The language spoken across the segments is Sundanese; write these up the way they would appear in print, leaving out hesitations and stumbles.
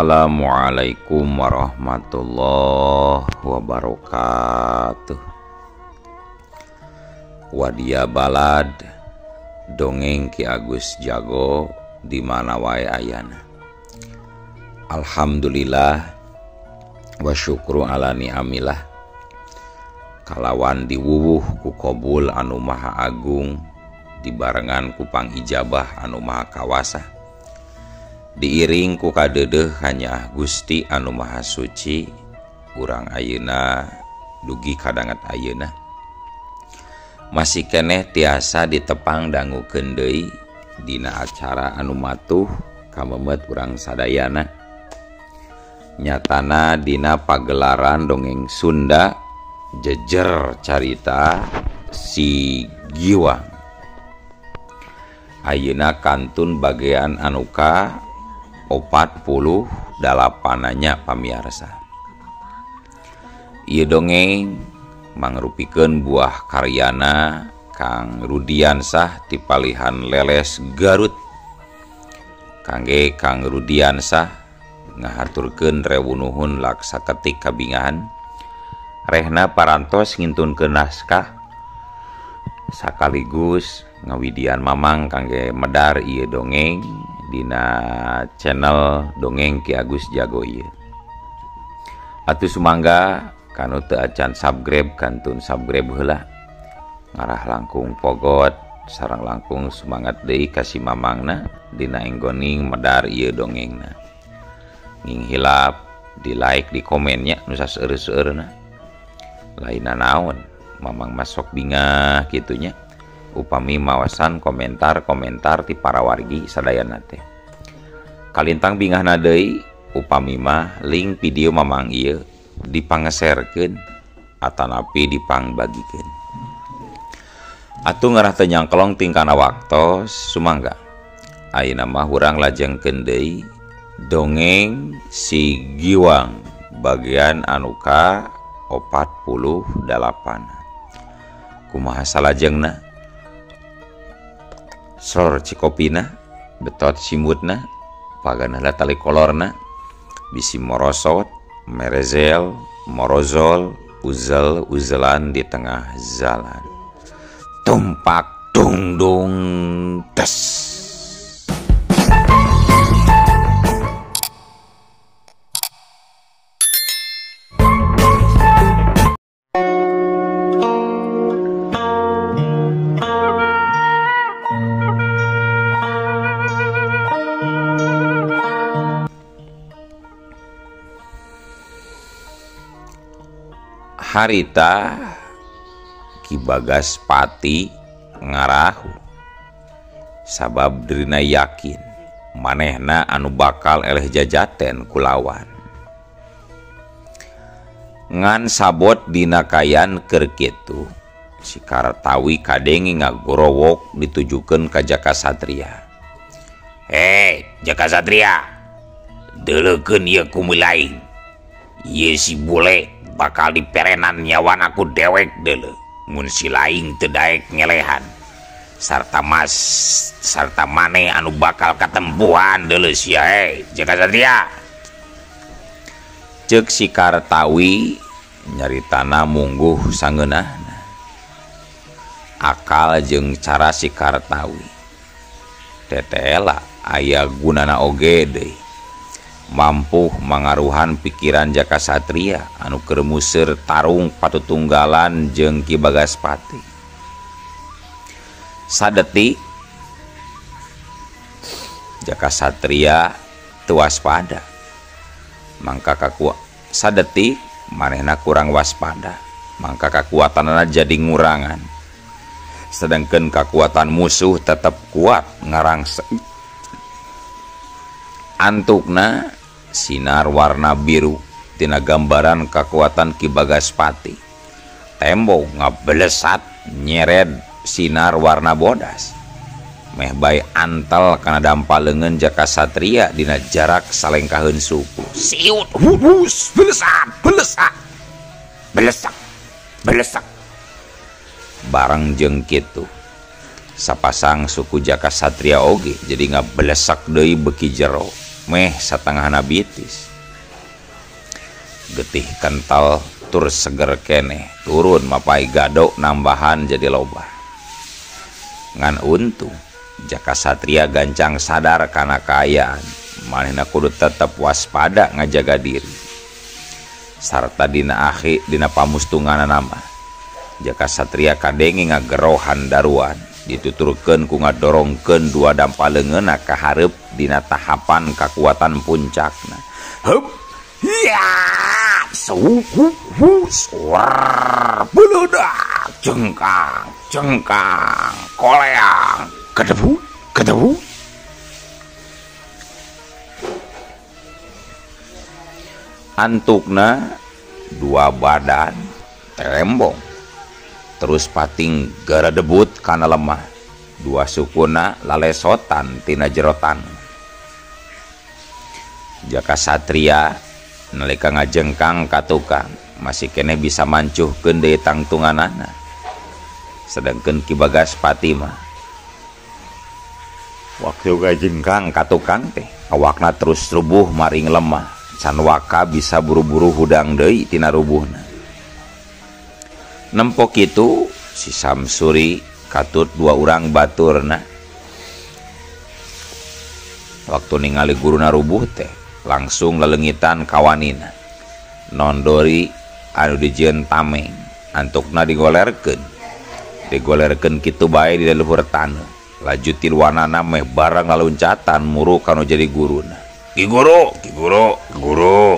Assalamualaikum warahmatullahi wabarakatuh. Wadia balad dongeng Ki Agus Jago di mana wae ayana. Alhamdulillah wa syukru ala ni'amillah. Kalawan diwuwuh ku kobul anu maha agung, dibarengan ku pangijabah anu maha kawasa. Diiring ku kadedeh hanya Gusti anu maha suci, urang ayeuna dugi kadanget ayeuna. Masih keneh tiasa ditepang dangukeun deui dina acara anu matuh kamemet urang sadayana. Nyatana dina pagelaran dongeng Sunda jejer carita si Giwang. Ayeuna kantun bagian anu ka 48-nya pamiarsa. Ieu dongeng mangrupikeun buah karyana Kang Rudiansah ti palihan Leles Garut. Kangge Kang Rudiansah ngahaturkeun rewu nuhun laksa ketik kabingahan. Rehna parantos ngintunkeun naskah sakaligus ngawidian mamang kangge medar ieu dongeng dina channel dongeng Ki Agus Jago ieu. Atuh sumangga kanu teu acan subscribe kantun subscribe heula. Ngarah langkung pogot sareng langkung semangat deui ka si mamangna dina enggoning medar ieu dongengna. Nging hilap di like di komennya nu saseueur-seueurna. Lainna naon mamang masok bingah kitunya. Upami mawasan komentar-komentar ti para wargi sadayana teh. Kalintang bingahna deui upami mah link video mamang ieu dipangeserkeun atanapi dipangbagikeun. Atuh ngarah teu nyangklong tingkana waktos sumangga. Ayeuna mah urang lajengkeun deui dongeng si Giwang bagian anu ka 48. Kumaha salajengna? Sor cikopina, betot simutna, paganahlah tali kolorna, bisi morosot, merezel, morozol, uzel uzelan di tengah jalan. Tumpak dungdung tes. Harita Ki Bagaspati ngarahu sabab dirina yakin manehna anu bakal eleh jajaten kulawan. Ngan sabot dina kayan keur kitu si Kartawi kadenge ngagorowok ditujukeun ka Jaka Satria. Hei Jaka Satria, deuleukeun ieu kumilaing. Ieu si bule bakal diperenan nyawan aku dewek deuleu mun si laing teu daek ngelehan sarta mas sarta maneh anu bakal katempuhan deuleu sia. Hei Jaka Satria, ceuk si Kartawi nyaritana mungguh sangeunahna. Akal jeung cara si Kartawi tetela aya gunana oge deui, mampu mangaruhan pikiran Jaka Satria anu keur museur tarung patutunggalan jeung Ki Bagaspati. Sadetik Jaka Satria teu waspada, mangka sadetik manehna kurang waspada, mangka kakuatanana jadi ngurangan. Sedangkan kakuatan musuh tetep kuat ngarangsek. Antukna sinar warna biru tina gambaran kekuatan Ki Bagaspati. Tembok ngabelesat nyered sinar warna bodas. Meh bae antel kana dampa leungeun Jaka Satria dina jarak salengkaheun suku. Siut hubus belesak belesak belesak belesak. Bareng jeung kitu sapasang suku Jaka Satria oge jadi ngabelesak deui beuki jero. Meh satengahna bitis. Getih kental tur seger keneh turun mapai gado nambahan jadi loba. Ngan untung Jaka Satria gancang sadar kana kaayaan, manehna kudu tetep waspada ngajaga diri. Sarta dina akhir dina pamustunganana mah Jaka Satria kadenge ngagerohan daruan dituturkeun ku ngadorongkeun dua dampa leungeunna ka hareup dina tahapan kakuatan puncakna. Heup ya suhu suar beledak jengkang jengkang koleang kedebu kedebu. Antukna dua badan terembong terus pating gara debut kana lemah dua sukuna lalesotan tina jerotan. Jaka Satria nalika ngajengkang ka tukang masih keneh bisa mancuhkeun deui tangtunganana, sedangkeun Ki Bagaspati mah waktu ngajengkang ka tukang teh awakna terus rubuh maring lemah can waka bisa buru-buru hudang deui tina rubuhna. Nempok kitu si Samsuri katut dua urang baturna. Waktu ningali guruna rubuh teh langsung lelengitan kawanina. Nondori anu dijieun tameng antukna digolerkeun. Digolerkeun kitu bae di luhur taneuh. Laju tiluanana meh barang laluncatan muru kanu jadi guruna. Ki guru, ki guru, guru.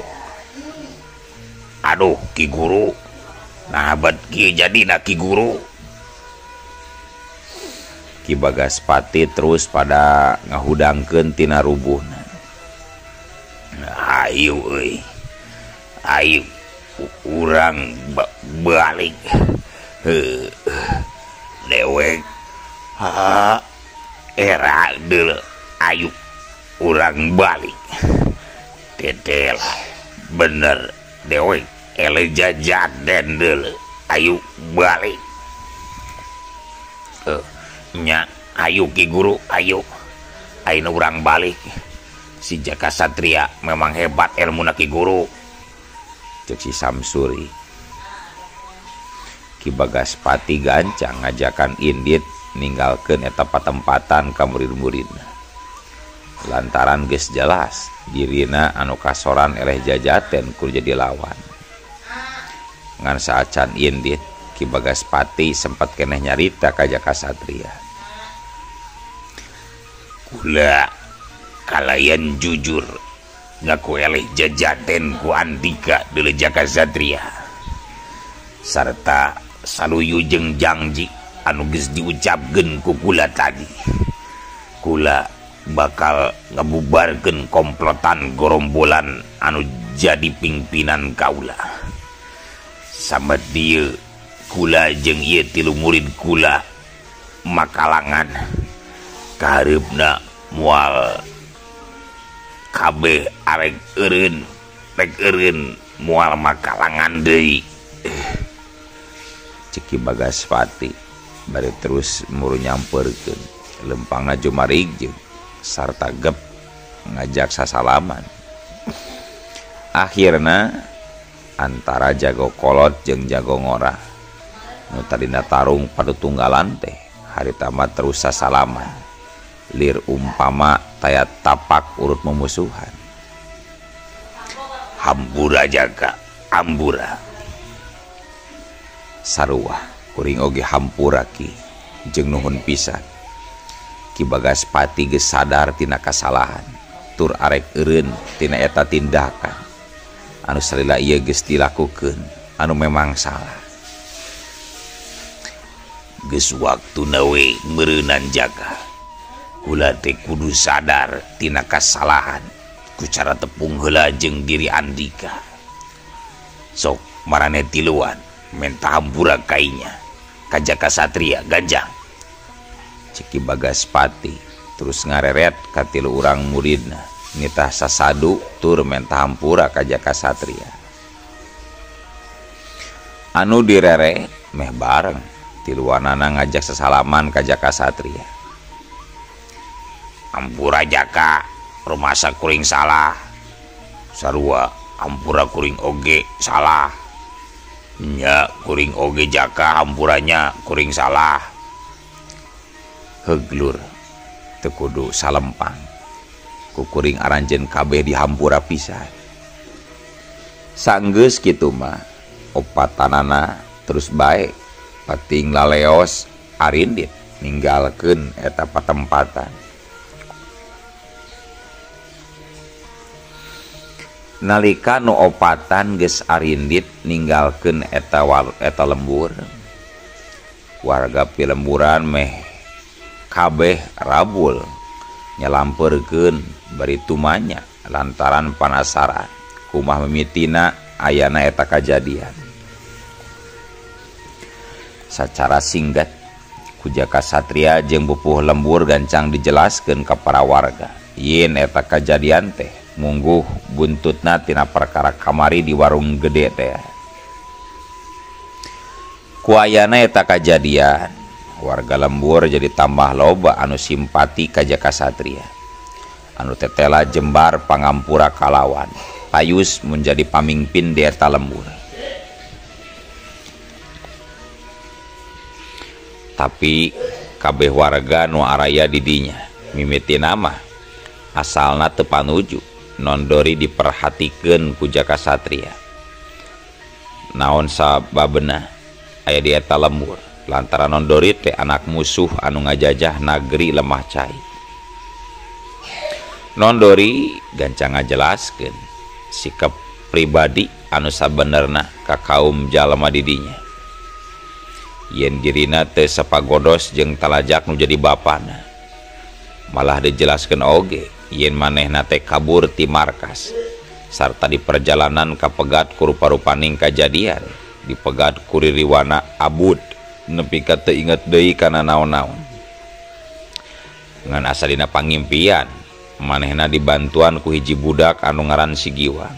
Aduh, ki guru. Nah, bet ki jadina ki guru. Ki Bagaspati terus pada ngahudangkeun tina rubuhna. Ayo euy. Ayo urang balik. Heuh. Dewek. Ha. Era deuleu. Ayo urang balik. Tetel bener dewek ele jajaden deuleu. Ayo balik. Nya ayo ki guru, ayo. Ayeuna urang balik. Si Jaka Satria memang hebat ilmuna ki guru. Cek si Samsuri. Ki Bagaspati gancang ngajakan indit ninggalkeun eta patempatan ka murid-muridna. Lantaran geus jelas dirina anu kasoran eleh jajaten kur jadi lawan. Ngan saacan indit Ki Bagaspati sempat keneh nyarita ka Jaka Satria. Kula kalayan jujur ngaku eleh jajaten ku Andika deuleu Jaka Satria. Sarta saluyu jeung jangji anu geus diucapkeun ku kula tadi. Kula bakal ngabubarkeun komplotan gorombolan anu jadi pimpinan kaula. Sambat dieu kula jeung ieu tilu murid kula makalangan kahareupna moal kabeh arek eureun rek eureun moal makalangan deui. Cek Ki Bagaspati bari terus muru nyamperkeun lempangna jumarig jeung sarta gep ngajak sasalaman. Akhirna antara jago kolot jeung jago ngora nu tadina tarung padutunggalan teh harita mah terus sasalaman lir umpama taya tapak urut memusuhan. Hampura Jaka, hampura. Sarua kuring oge hampura ki jeung nuhun pisan. Ki Bagaspati geus sadar tina kasalahan tur arek eureun tina eta tindakan anu salila ieu geus dilakukeun anu memang salah. Geus waktuna we meureunan Jaka. Kula teh kudu sadar tina kasalahan ku cara tepung heula jeung diri Andika. Sok marane tiluan menta hampura kainya ka Jaka Satria ganjang. Cek Ki Bagaspati terus ngareret ka tilu urang muridna nitah sasadu tur menta hampura ka Jaka Satria. Anu direret meh bareng tiluanana ngajak sesalaman ka Jaka Satria. Hampura Jaka, Rumasa kuring salah. Sarua hampura kuring oge salah. Nya kuring oge Jaka hampuranya kuring salah. Heglur teu kudu salempang. Ku kuring aranjeun kabeh dihampura pisan. Sanggeus kitu mah opatanana terus bae pating laleos arindit ninggalkeun eta patempatan. Nalika nu opatan geus arindit ninggalkeun eta lembur, warga pilemburan meh kabeh rabul nyalampeurkeun bari tumanya lantaran panasaran kumaha mimitina ayana eta kajadian. Sacara singkat ku Jaka Satria jeung pupuh lembur gancang dijelaskeun ka para warga yen eta kajadian teh mungguh buntutna tina perkara kamari di warung gede teh. Ku ayana eta kajadian, warga lembur jadi tambah loba anu simpati ka Jaka Satria. Anu tetela jembar pangampura kalawan payus menjadi pamimpin di eta lembur. Tapi kabeh warga nu araya di dinya mimiti nama asalna teu panuju Nondori diperhatikeun ku Jaka Satria. Naon sababna aya di eta lembur lantaran Nondori teh anak musuh anu ngajajah nagri lemah cai. Nondori gancang ngajelaskeun sikap pribadi anu sabenerna ka kaum jalma di dinya. Yen dirina teu sapagodos jeung talajak nu jadi bapana. Malah dijelaskeun oge yen manehna teh kabur ti markas sarta di perjalanan kapegat ku rupa-rupaning kajadian, dipegat ku ririwana abud nepi ka teu inget deui kana naon-naon. Ngan asa dina pangimpian manehna dibantuan ku hiji budak anu ngaran si Giwang.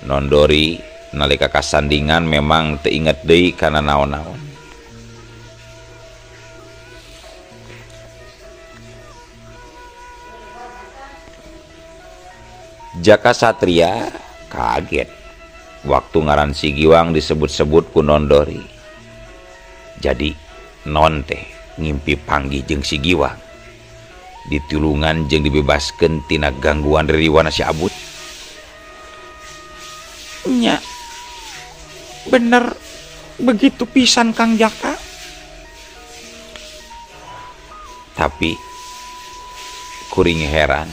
Nondori nalika kasandingan memang teu inget deui kana naon-naon. Jaka Satria kaget waktu ngaran si Giwang disebut-sebut ku Nondori. Jadi non teh ngimpi panggih jeung si Giwang, ditulungan jeung dibebaskeun tina gangguan ririwana si Abud. Nya bener begitu pisan Kang Jaka. Tapi kuring heran,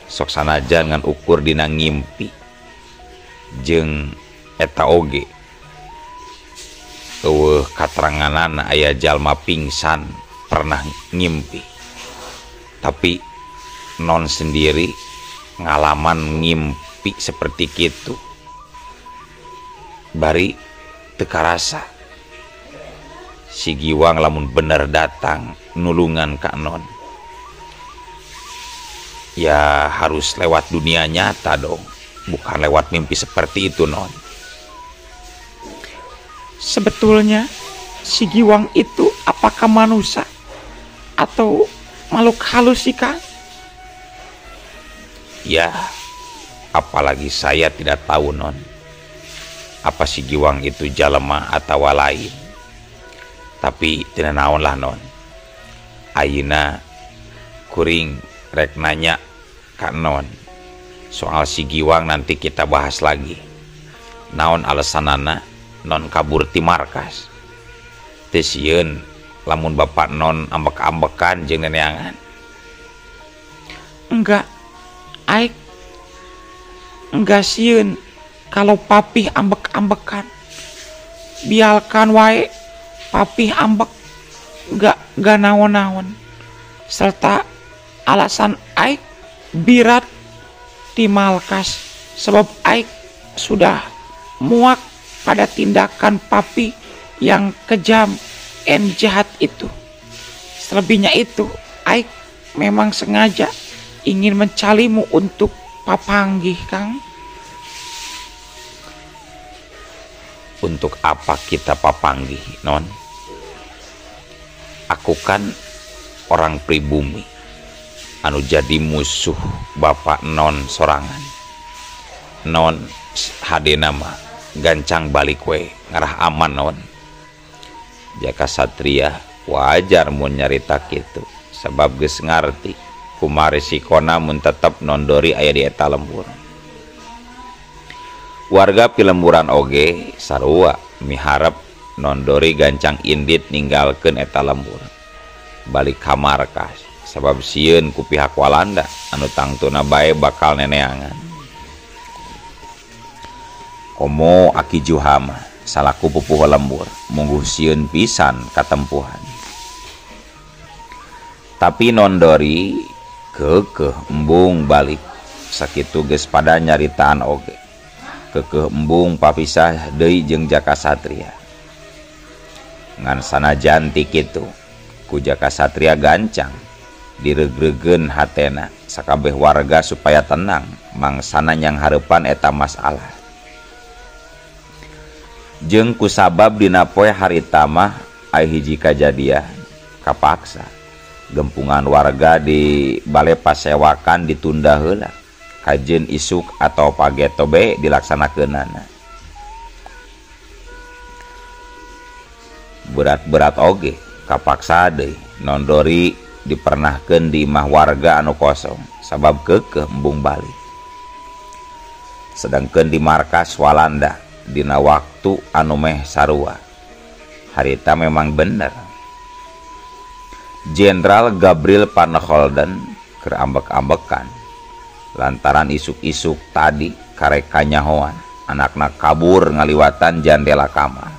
sok sanajan ngan ukur dina ngimpi jeung eta oge eueuh kateranganana aya jalma pingsan pernah ngimpi, tapi non sendiri ngalaman ngimpi seperti kitu bari teu karasa. Si Giwang lamun bener datang nulungan ka non, ya harus lewat dunia nyata dong, bukan lewat mimpi seperti itu non. Sebetulnya si Giwang itu apakah manusia atau makhluk halus sih Kang? Ya, apalagi saya tidak tahu non, apa si Giwang itu jalema atau lain. Tapi tidak naon lah non. Ayeuna kuring rek nanya ka non soal si Giwang, nanti kita bahas lagi. Naon alasanana non kabur ti markas? Teu sieun lamun bapak non ambek-ambekan jeung neneangan? Enggak, aik enggak sieun kalau papih ambek-ambekan. Biarkan wae papih ambek, enggak naon-naon. Serta alasan aik birat di markas sebab aik sudah muak pada tindakan papi yang kejam dan jahat itu. Selebihnya itu aik memang sengaja ingin mencarimu untuk papanggih Kang. Untuk apa kita papanggih non? Aku kan orang pribumi, Anu jadi musuh bapak non sorangan. Non hadena mah gancang balik we ngarah aman non. Jaka Satria wajar mun nyarita kitu sabab geus ngarti kumaha resikona mun tetep nondori aya di eta lembur. Warga pilemburan oge sarua miharep nondori gancang indit ninggalkeun eta lembur. Balik ka markas sabab sieun ku pihak Walanda anu tangtuna bae bakal neneangan. Komo Aki Juhama salaku pupuh lembur mungguh sieun pisan katempuhan. Tapi nondori keukeuh embung balik sakitu geus pada nyaritaan oge. Keukeuh embung papisah deui jeung Jaka Satria. Ngan sanajan ti kitu ku Jaka Satria gancang direugregeun hatena sakabeh warga supaya tenang mangsana nyang hareupan eta masalah. Jeung kusabab dina poe harita mah aya hiji kajadian kapaksa gempungan warga di bale pasewakan ditunda heula kajeun isuk atau pageto be dilaksanakeunana. Berat-berat oge kapaksa deui nondori dipernahkeun di imah warga anu kosong sabab keukeuh embung balik. Sedangkeun di markas Walanda dina waktu anu meh sarua. Harita memang bener. Jenderal Gabriel Van Holden keur ambek-ambekan lantaran isuk-isuk tadi karek kanyahoan anakna kabur ngaliwatan jandela kamar.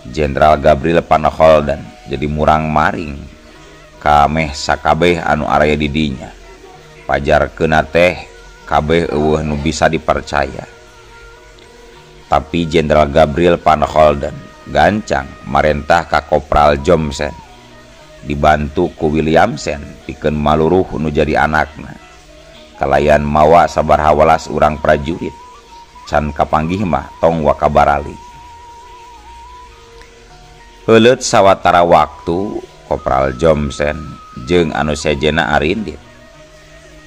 Jenderal Gabriel Van Holden jadi murang-maring kameh sakabeh anu araya di dinya. Pajarkeunna teh kabeh eueuh nu bisa dipercaya. Tapi Jenderal Gabriel Van Holden gancang marentah ka Kopral Johnson dibantu ku Williamson pikeun maluruh nu jadi anakna. Kalayan mawa sabaraha welas urang prajurit can kapanggih mah tong wakabarali. Heuleut sawatara waktu Kopral Johnson jeung anu sejenna arindit.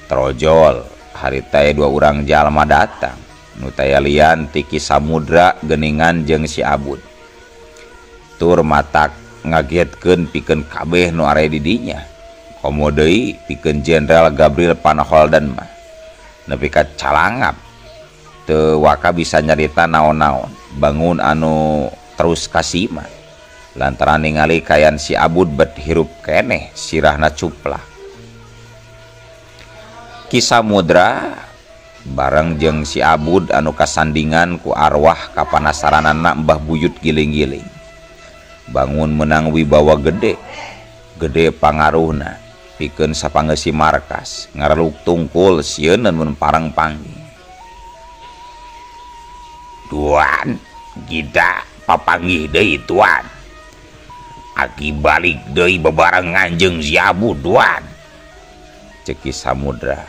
Trojol harita dua urang jalma datang nu taya lian ti Ki Samudra geuningan jeung si Abud. Tur matak ngagetkeun pikeun kabeh nu araya di dinya. Komo deui pikeun Jenderal Gabriel Van Holden mah nepi ka calangap teu waka bisa nyarita naon-naon bangun anu terus kasima lantaran ningali kayan si Abud bet hirup keneh sirahna cuplak. Ki Samudra bareng jeung si Abud anu kasandingan ku arwah kapanasaranana Mbah Buyut giling-giling. Bangun menang wibawa gede, gede pangaruhna pikeun sapangeusi markas ngareluk tungkul sieuneun mun parang panggih. Tuan, kita papanggih deui tuan. Aki balik deui bebarengan jeung si Abud tuan. Cek Ki Samudra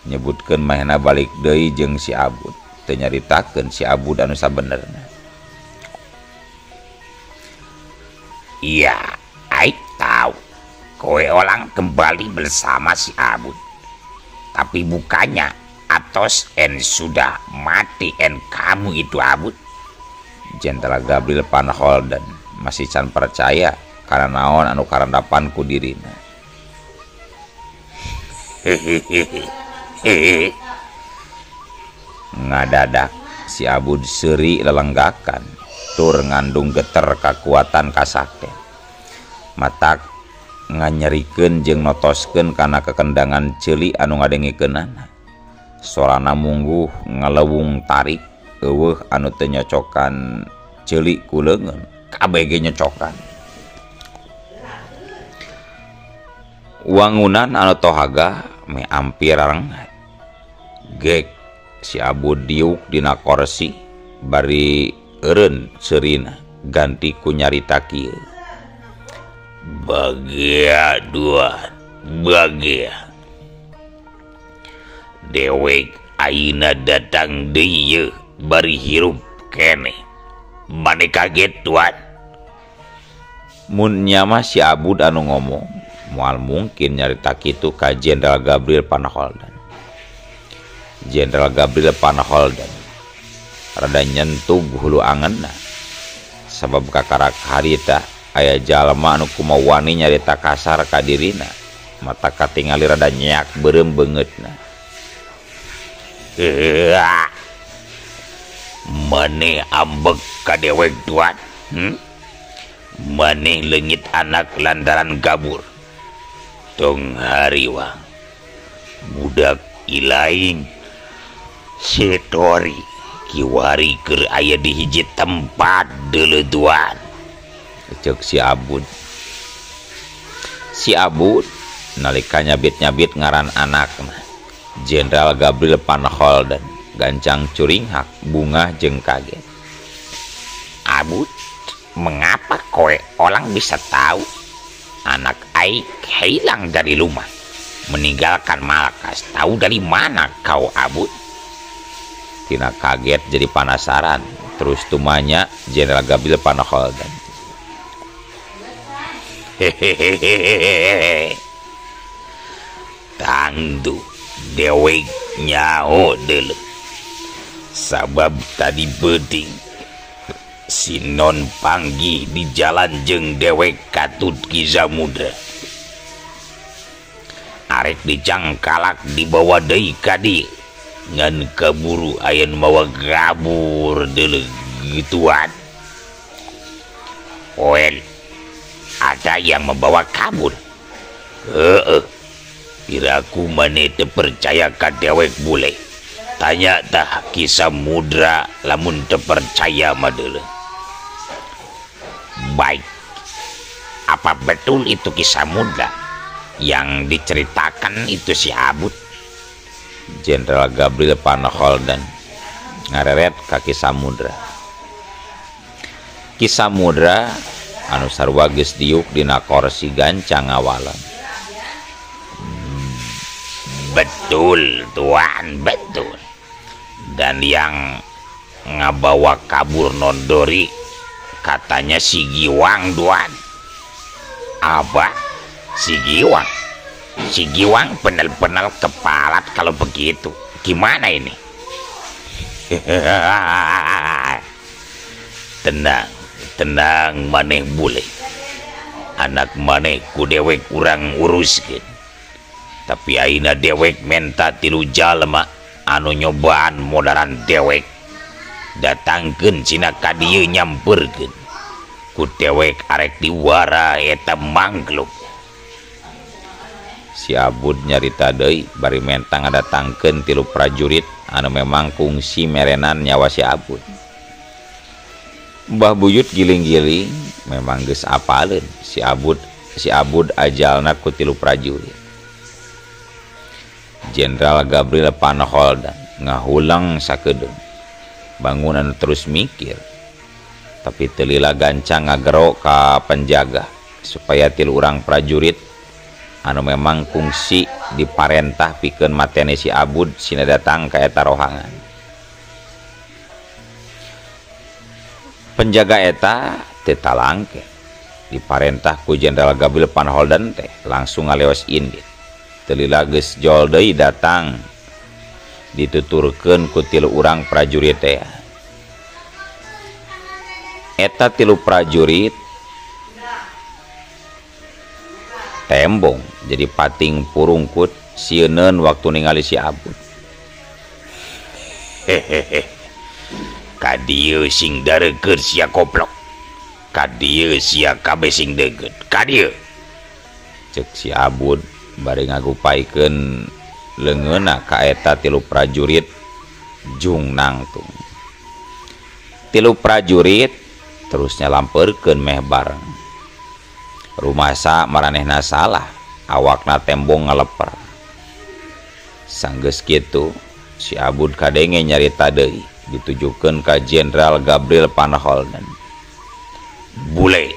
nyebutkeun mahna balik deui jeung si Abud, teu nyaritakeun si Abud anu sabenerna. Iya, aik tahu. Kowe orang kembali bersama si Abud. Tapi bukannya Atos en sudah mati en kamu itu Abud. Jenderal Gabriel Van Holden masih can percaya karena naon anu karandapan ku dirina. Hehehe. Ngadadak si Abud seuri lelenggakan tur ngandung geter kakuatan kasakte. Matak nganyerikeun jeung notoskeun kana kekendangan ceuli anu ngadengikeunana. Sorana mungguh ngalewung tarik eueuh anu teu nyocokan ceuli ku leungeun kabeh ge nyocokan. Wangunan anu tohaga me ampir rengat. Gek si Abud diuk dina korsi bari eureun seurina ganti ku nyarita kieu. Bagia dua, bagia. Dewek ayeuna datang deui yeuh bari hirup keneh. Mane kaget tuan. Mun nya mah si Abud anu ngomong Moal mungkin nyarita kitu ka Jenderal Gabriel Panholdan. Jenderal Gabriel Panholdan rada nyentuh hulu angenna sabab kakarak harita aya jalma anu kumaha wani nyarita kasar ka dirina, mata katingali rada nyeak beureum beungeutna. Maneh ambek ka dewek tuan? Maneh leungit anak lantaran kabur. Tong hariwang budak ilaing setori kiwari keur aya di hiji tempat deuleutuan. Ceuk si Abud. Si Abud nalika nyabit-nyabit ngaran anakna Jenderal Gabriel Panholdan gancang curinghak bungah jeung kaget. Abud, mengapa kowe orang bisa tahu anak aik hilang dari rumah, meninggalkan markas? Tahu dari mana kau, Abud? Tina kaget jadi penasaran, terus tumanya Jenderal Gabriel Panholdan. Hehehehe. Tangdu dewek nyaho deuleu. Sabab tadi beuting si non panggih di jalan jeung dewek katut Ki Samudra. Arek dicangkalak dibawa deui ka dieu. Ngan kaburu aya nu mawa gabur deuleu gituan. Well, ada yang membawa kabur. Heeh. Piraku maneh teu percaya ka dewek bule. Tanya tah Ki Samudra lamun teu percaya mah deuleu. Baik. Apa betul itu Ki Samudra yang diceritakan itu si Abud? Jenderal Gabriel Panholdan ngareret ka Ki Samudra. Ki Samudra anu sarua geus diuk dina korsi gancang ngawalan. Betul tuan, betul. Dan yang ngabawa kabur Nondori katanya si Giwang tuan. Apa? Si Giwang? Si Giwang benar-benar kepalat kalau begitu. Gimana ini? Tenang, tenang maneh bule. Anak maneh ku dewek urang uruskeun. Tapi ayeuna dewek menta tilu jalma anu nyobaan modaran dewek. Datangkeun cina ka dieu nyamperkeun. Ku dewek arek diwara eta mangkluk. Si Abud nyarita deui bari menta ngadatangkeun tilu prajurit anu memang kungsi merenan nyawa si Abud. Mbah Buyut giling-giling memang geus apaleun si Abud ajalna ku tilu prajurit. Jenderal Gabriel Panholdan ngahulang sakedeung. Bangunan terus mikir. Tapi teu lila gancang ngagero ka penjaga supaya tilu urang prajurit anu memang kungsi diparentah pikeun matene si Abud sina datang ka eta rohangan. Penjaga eta teu talangke. Diparentah ku Jenderal Gabriel Panholdan teh langsung ngaleos indit. Teu lila geus jol deui datang dituturkeun ku tilu urang prajurit teh. Eta tilu prajurit tembong jadi pating purungkut sieuneun waktu ningali si Abud. Hehehe. Ka dieu sing dareukeur sia koplok. Ka dieu sia kabeh sing deukeut. Ka dieu. Ceuk si Abud bari ngagupaikeun leungeunna ka eta tilu prajurit jung nangtung. Tilu prajurit terus nyalampeurkeun meh bareng. Rumasa maranehna salah, awakna tembong ngaleper. Sanggeus kitu si Abud kadenge nyarita deui ditujukeun ka Jenderal Gabriel Panholdan. Bule,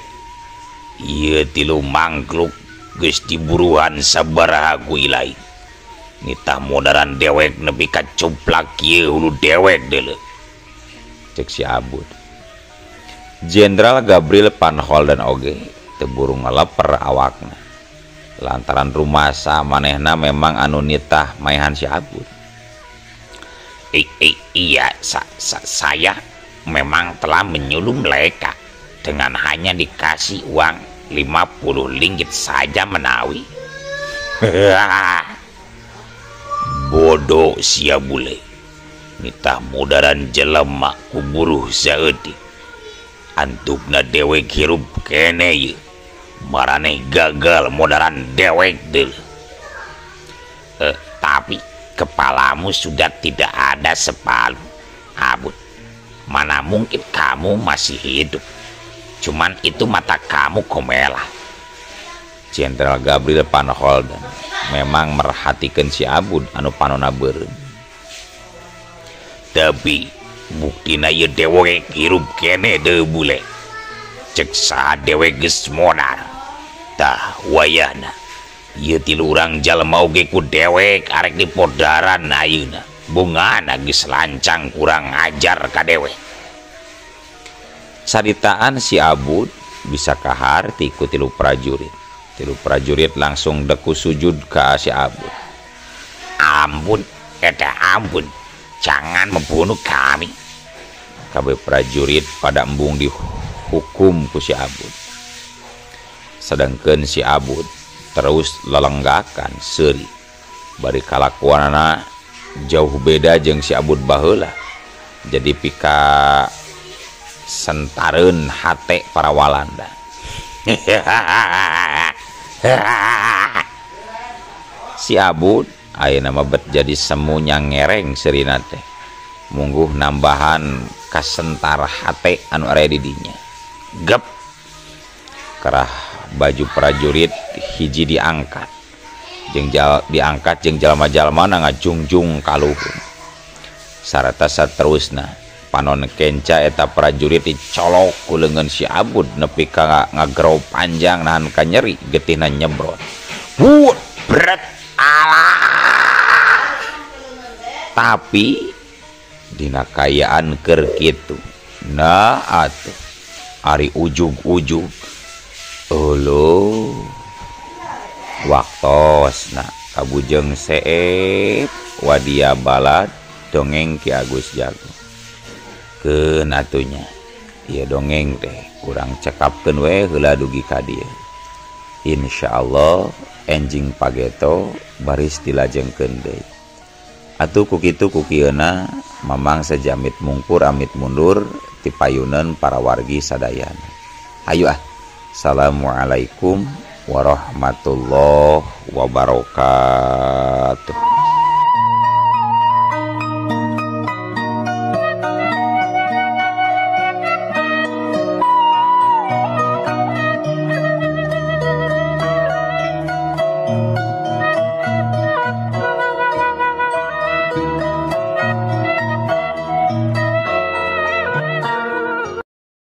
ieu tilu mangkluk geus diburuan sabaraha ku ilai. Nitah modaran dewek nepi ka cuplak ieu hulu dewek deuleu. Cek si Abud. Jenderal Gabriel Panholdan oge teu buru ngaleper awakna. Lantaran rumasa manehna memang anu nitah maehan si Abud. Iya, saya memang telah menyuruh mereka dengan hanya dikasih uang 50 ringgit saja menawi. Bodoh sia bule. Nitah mudaran jelema ku buruh saeutik. Antukna dewek hirup kene ieu. Maraneh gagal modaran dewek deul. Tapi kepalamu sudah tidak ada sepalu. Abud, mana mungkin kamu masih hidup. Cuman itu mata kamu komelah. Jenderal Gabriel Van Holden memang merhatikan si Abud anu panona beureum. Tapi buktina ieu dewek hirup kene deui bule. Cek saha dewek geus modar. Tah wayahna ieu tilu urang jalma oge ku dewek arek dipodaran ayeuna. Bungana geus lancang kurang ajar ka dewek. Caritaan si Abud bisa kaharti ku tilu prajurit. Tilu prajurit langsung deku sujud ka si Abud. Ampun, eta ampun. Jangan membunuh kami. Kabeh prajurit pada embung dihukum ku si Abud. Sedangkan si Abud terus lelenggakan seuri. Bari kalakuanana jauh beda jeung si Abud baheula. Jadi pika sentareun hate para Walanda. Si Abud ayeuna mah bet jadi semunya ngereng seurina teh. Mungguh nambahan kasentar hate anu aya di dinya. Gep. Kerah baju prajurit hiji diangkat. Jeung diangkat jeung jalma-jalma ngajungjung ka luhur. Sarta saterusna panon kenca eta prajurit dicolok ku leungeun si Abud nepi ka ngagero panjang nahan ka nyeri getihna nyebrot. Wut bret alah. Tapi dina kayaan keur kitu. Nah atuh ari ujug-ujug euleuh waktosna kabujeng seep wadia balad dongeng Ki Agus Jago. Keun atunya ieu dongeng teh kurang cekapkeun we heula dugi ka dieu. Insyaallah enjing pageto baris dilajengkeun deui. Atuh ku kitu ku kieuna Mamang sejamit mungkur amit mundur ti payuneun para wargi sadayana. Hayu ah. Assalamualaikum warahmatullahi wabarakatuh.